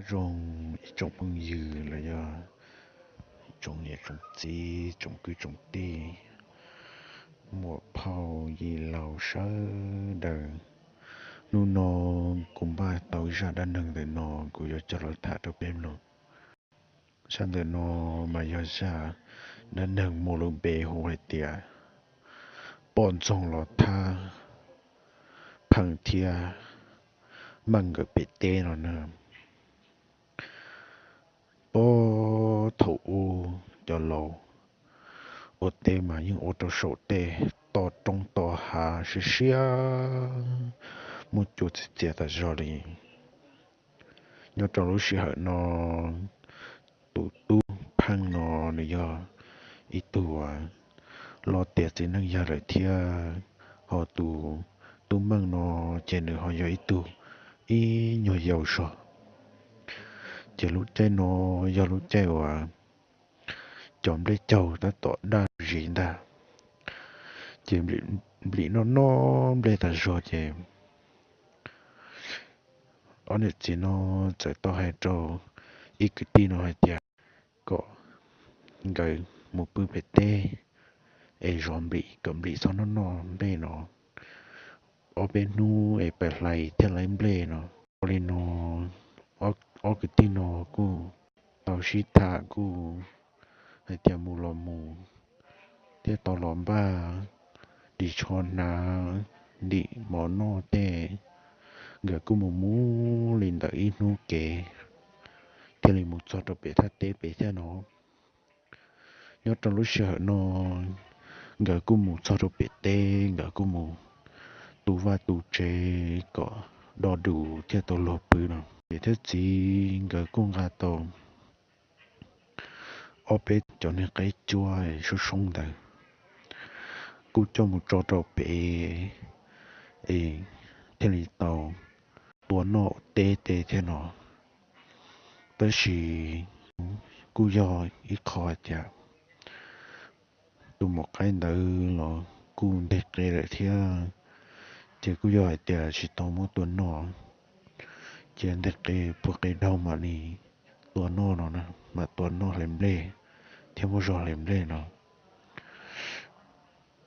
Zoo ib tsoom phooj ywg los yog tsoom niam tsoom txiv, tsoom kwv tsoom tij, muam phauj yij laug sawv daws. Hnub no kuv npaj tau zaj dab neeg ntawm no kuv yuav coj los tham rau peb mloog. Zaj ntawm no mas yog zaj dab neeg muaj lub npe hu hais tias poj ntxoog los thab pheej thiab meej nkawd pem teb no na. Puag thaum ub cov laus ua teb mas yeej ua rau saum tej toj roob toj hav siab siab, muaj cua txias txias tas zog li. Nyob rau lub sij hawm no, tus tub Pheej no nws yog ib tug uas loj tiav txiv neej yawg lawm thiab, ho tus tub Meej no ces nws ho yog ib tug ib nyuag yau zog. Ces lub caij no yog lub caij uas cov nplej caug tab tom daj zis ntag. Ces nplim noj noj nplej tas zog ces ob niam txiv no txawm tau hais rau ib kwv tij no hais tias kom nkawd mus pw pem teb es zov nplim, kom nplim txhob noj noj nplej no, ob peb hnub es pem hlais thiaj laib nplej no. Ua li no, ob kwv tij no kuj tau sib tham kuj hais tias mus los mus, thiaj tau los npaj ris tsho hnav ntim mov noj tej. Nkawd kuj mus mus li ntawm ib hnub kev thiaj li mus txog rau pem thaj teb pem thiab no. Nyob rau lub sij hawm no nkawd kuj mus txog rau pem teb, nkawd kuj mus tu vaj tu tsev kom do dus thiaj tau luag pw no. Niam thiab txiv nkawd kuj nqa tau ob peb cov niag qaib cuab soob soob ntawd kuj coj mus tso rau pem es thiaj li tau tua noj teb tej thiab no. Tab sis kuj yog ib qho hais tias tus maum qaib ntawd los kuj nteg qe lawm thiab, ces kuj yog hais tias tsis tau muab tua noj, ces nteg qe puag qe daug mam li tua noj no, mam tua noj hlais nplej thiab muab zog hlais nplej no.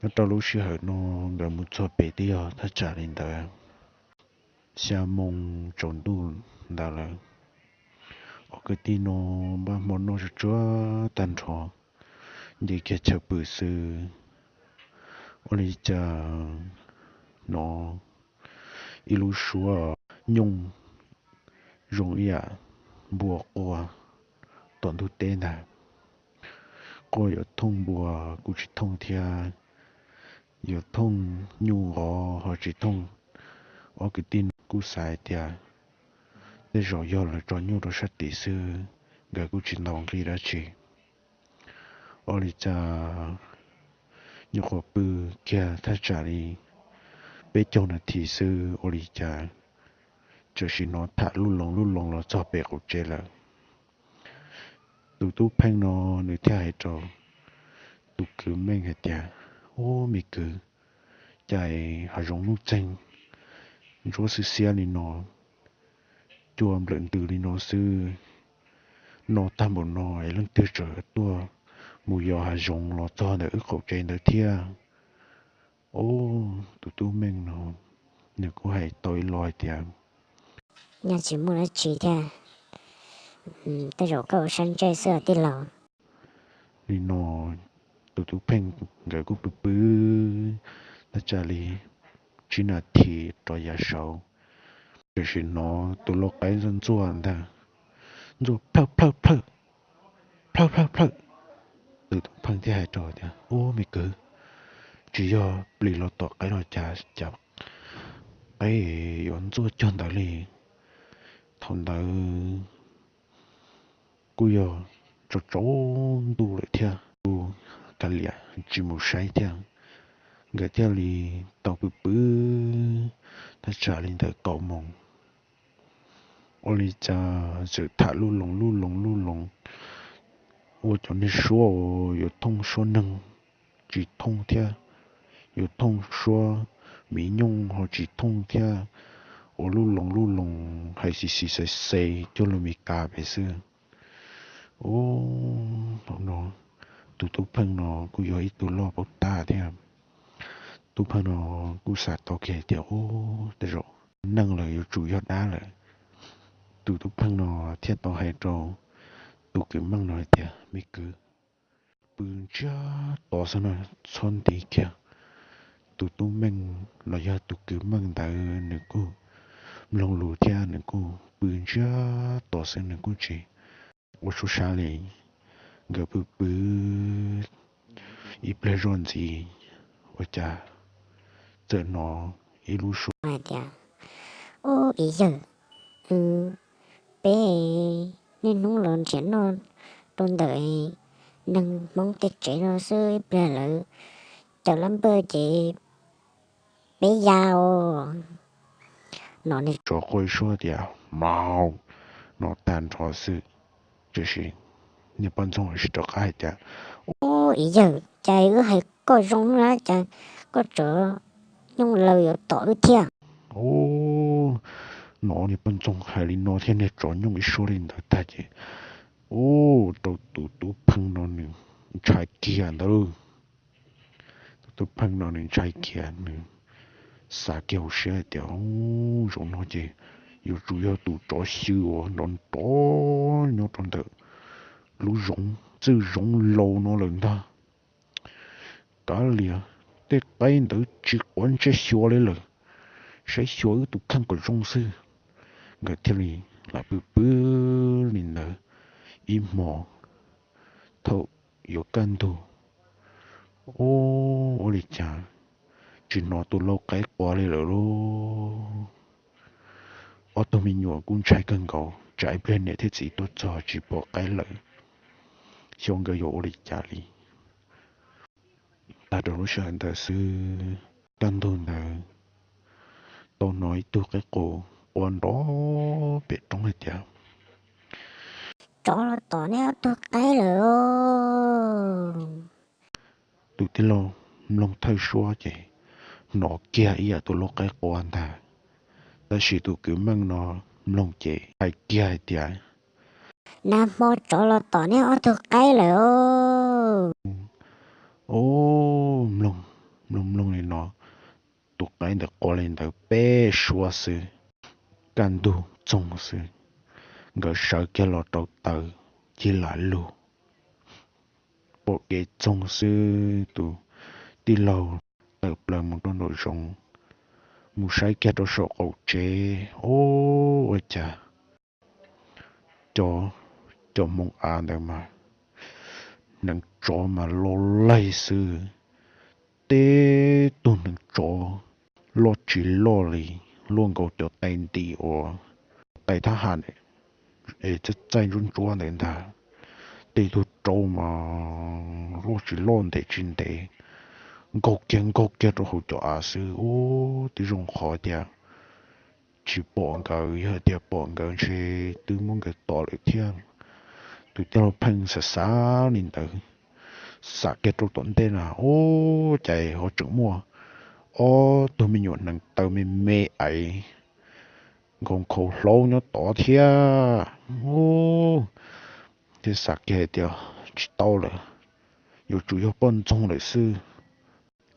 Nyob rau lub sij hawm no nkawd mus txog pem twb yog thaj tsam li ntawd xya moo tsaus ntuj ntawd lawm. Ob kwv tij no npaj hmo noj tsuag tsuag tag nrho, nce kiag chaw pw xwb, ua li cas hnov ib lub suab nyooj zoo ib yam npua quaj tom ntug teb ntag. Quaj yuav thooj npua kuj tsis thooj thiab, yuav thooj nyuj nqov ho tsis thooj. Ob kwv tij no kuj xav hais tias tej zaum yog lawv tso nyuj rau sab tid xwb, nkawd kuj tsis ntaus nqi dab tsi. Ua li cas nyuam qhuav pw kiag thaj tsam li peb caug nas this xwb, ua li cas txawm sim hnov tham lub loos lub loos los txog pem qaum tsev lawm. Tus tub Pheej no nws thiaj hais rau tus kwv Meej hais tias, Ub, me kwv, cas hav zoov nuj txeeg ntsuab xiab xiab li no, cua nplawm ntws li no xwb, no tag npaum no es leej twg tseem tuaj mus yos hav zoov los txog ntawm wb qaum tsev ntawd thiab? Ub, tus tub Meej no nws kuj hais tau ib lo hais tias, Nyaj tsis muaj dab tsi thiab, tej zaum koj ua sab ntsej xwb tij laug. Li no tus tub Pheej nkawd kuj pw pw thaj tsam li tsib nas this rov yav saud, txawm sim hnov tus lau qaib ntxuaj ntxuaj ntag, ntxuaj plhawj plhawj plhawj, plhawj plhawj plhawj. Tus tub Pheej thiaj hais rau tias, Ub, me kwv, tsis yog plis los tom qaib los cas, cas qaib yuav ntxuaj cuag ntawd li? Thaum ntawd kuj yog tsaus tsaus ntuj lawm thiab, kuj kav liam tsis mus saib thiab. Nkawd thiaj li tau pw pw thaj tsam li ntawm kaum moos, ua li cas txawm tham lub loos lub loos lub loos, ua cov niag suab uas yuav thooj suab neeg tsis thooj thiab, yuav thooj suab miv nyooj ho tsis thooj thiab, ua lub loo lub loo hais xis xis xais xais cuag lus Meskas pem xwb. Ub, thaum no tus tub pheej no kuj yog ib tug loj paub tab thiab. Tub pheej no kuj xav tau kiag tias, ub, tej zaum neeg lawm yuav tsum yog dab lawm. Tus tub pheej no thiaj tau hais rau tus kwv meej no hais tias, me kwv, pw ntsiag to xwb no, txhob nti kiag. Tus tub meej los yog tus kwv meej ntawd nws kuj mloog lus thiab nws kuj pw ntsiag to xwb, nws kuj tsis ua suab sab li. Nkawd pw pw ib pliag zoj ntxiv, ua cas txawm hnov ib lub suab hais tias, ub, ib yawg, peb niaj hnub los nrhiav noj rau ntawm neeg Hmoob tej tsev no xwb, ib pliag lawv caws lab npawj ces peb ya os. No niag tsov quaj ib suab tias, mau, no tag nrho xwb. Tiam sis niag poj ntxoog tsis rov qab hais tias, ub, ib yawg, cas wb hais koj zoo na, cas koj tseem nyooj laws yuav tom wb thiab? Ub, no niag poj ntxoog hais li no thiab niag tsov nyooj ib suab li ntawd tag ces, ub, rau tus tub pheej no nws ntshai kiag ntawd. Tus tub pheej no nws ntshai kiag, nws xav kiag hauv siab hais tias, ub, zaum no ces yuav tsum yog tus tsov xyw uas nrov nrov nyob rau ntawm lub zoov, txwj zoov laus no lawm ntag. Kav liam, tej qaib ntawd tsis quav ntsej xyuas li lawm, saib xyuas wb tus kheej kom zoo xwb. Nkawd thiaj li lam pw pw li ntawd ib hmos. Thaum yuav kaj ntug, ub, ua li cas tsis hnov tus lau qaib quav li lawm lauj. Ob tug me nyuam kuj ntshai kawg nkaus, tsam ib pliag niam thiab txiv tuaj txog tsis pom qaib lawm, xyov nkawd yuav ua li cas li. Tag rau lub sij hawm ntawd xwb, kaj ntug ntawd tau hnov ib tug qaib qus quaj nrov pem roob hais tias, tsov los tom neb ob tug qaib lawm. Tus tij laug mloog thawj suab ces hnov kiag ib yam tus lau qaib quaj ntag, tab sis tus kwv meej no mloog ces hais kiag hais tias, nag hmo tsov los tom neb ob tug qaib lawm. Ub, mloog mloog li no, tus qaib ntawd quaj li ntawd peb suab xwb, kaj ntug txoog xwb, nkawd sawv kiag los rau taws cig lam lug. Pom kev txoog xwb, tus tij laug tawm plaws mus rau nraum zoov, mus saib kiag rau saum qaum tsev, ub, ua cas cov, cov hmoov av ntawd mas hneev tsov mas loj laig xwb, teb tug hneev tsov loj tsis loj li, luaj nkaus cov tais ntim uas tais thab ham es txaij ntsuab ntsuab ntawd ntag. Tej tug rau mas loj tsis loj ntev tsis ntev, nkaug kiag nkaug kiag rau hauv cov av xwb. Ub, twb zoo qhov tias tsis pom nkawd, yog tias pom nkawd ntshe twb muab nkawd tom lawm thiab. Tus tij laug pheej xav xav li ntawd, xam kiag rau tom ntej na, ub, cas ho tseem muaj ob tug me nyuam hneev taw me me aiv nkaus nkhaus hlaub nyob tod thiab. Ub, thiaj xav kiag hais tias tsis tau lawm, yuav tsum yog poj ntxoog lawm xwb.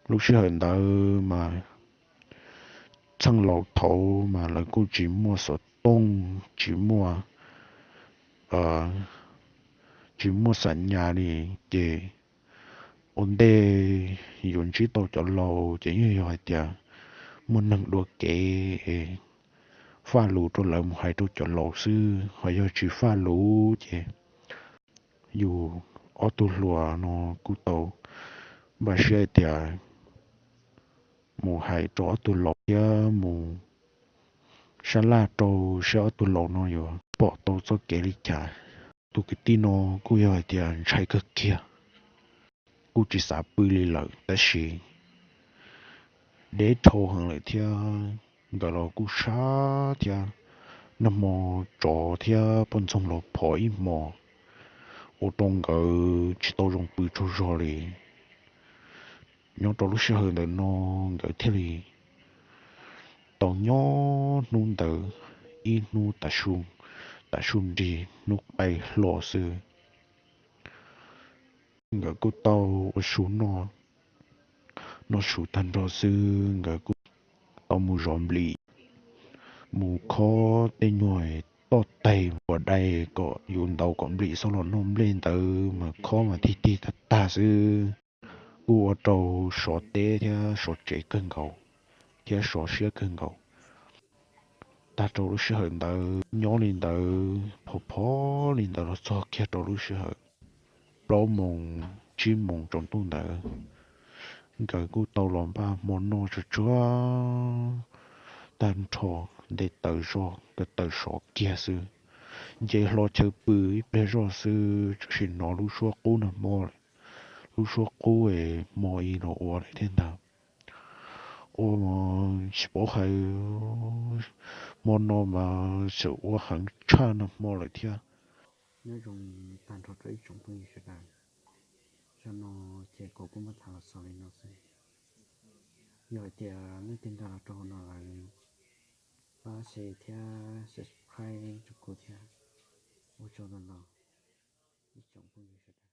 Lub sij hawm ntawd mas txheej laus thaud mas lawv kuj tsis muaj xov tooj, tsis muaj, tsis muaj xam nyas li, ces ua ntej yuav ntsib tau cov laus ces yeej yog hais tias muaj neeg dua kev es faj lus rau lawv mus hais rau cov laus xwb, ho yog tsis faj lus ces yus ob tug hluas no kuj tau npaj siab hais tias mus hais rau ob tug laus thiab mus sab laj rau saib ob tug laus no yuav pom tau txoj kev li cas. Tus kwv tij no kuj yog hais tias ntshai kawg kiag, kuj tsis xav pw li lawm, tab sis deb dhau heev lawm thiab nkawd los kuj sab thiab. Nag hmo tsov thiab poj ntxoog los phov ib hmos, ua rau nkawd tsis tau zoo pw tsaug zog li. Nyob rau lub sij hawm ntawm no nkawd thiaj li Tau nyob hnub ntawd ib hnub tav su, tav su nrig hnub qaij hlo xwb, nkawd kuj tau ua su noj. Noj su tag nrho xwb nkawd kuj tau mus zov nplis, mus khob tej nyuag toj taig ua dai kom yus ntaus kom nplis xauj los noj nplej ntawd mas khob mas tig tig tag tag xwb. Kuj ua rau sov teb thiab sov tsev kawg nkaus, thiab sov siab kawg nkaus. Tag rau lub sij hawm ntawd nyob li ntawd phov phov li ntawd los txog kiag rau lub sij hawm plaub moos tsib moos tsaus ntuj ntawd, nkawd kuj tau los npaj hmo noj tsuag tsuag tag nrho, nte taws zog ko taw sov kiag xwb. Nce hlo chaw pw ib pliag zoj xwb tam sim no lub suab qub nag hmo lawm, lub suab qub es hmo ib los ua lawm thiab ntag. Ua tsis paub hais, hmo no mas tseem ua heev tshaj nag hmo lawm thiab. Nyob zoo tag nrho rau ib tsoom phooj ywg sawv daws, zaum no ces kuv kuj muab tham los xaus li no xwb. Yog hais tias leej twg nrog los rau hauv no lawm, pab share thiab subscribe rau kuv thiab. Ua tsaug ntau ntau ib tsoom phooj ywg sawv daws.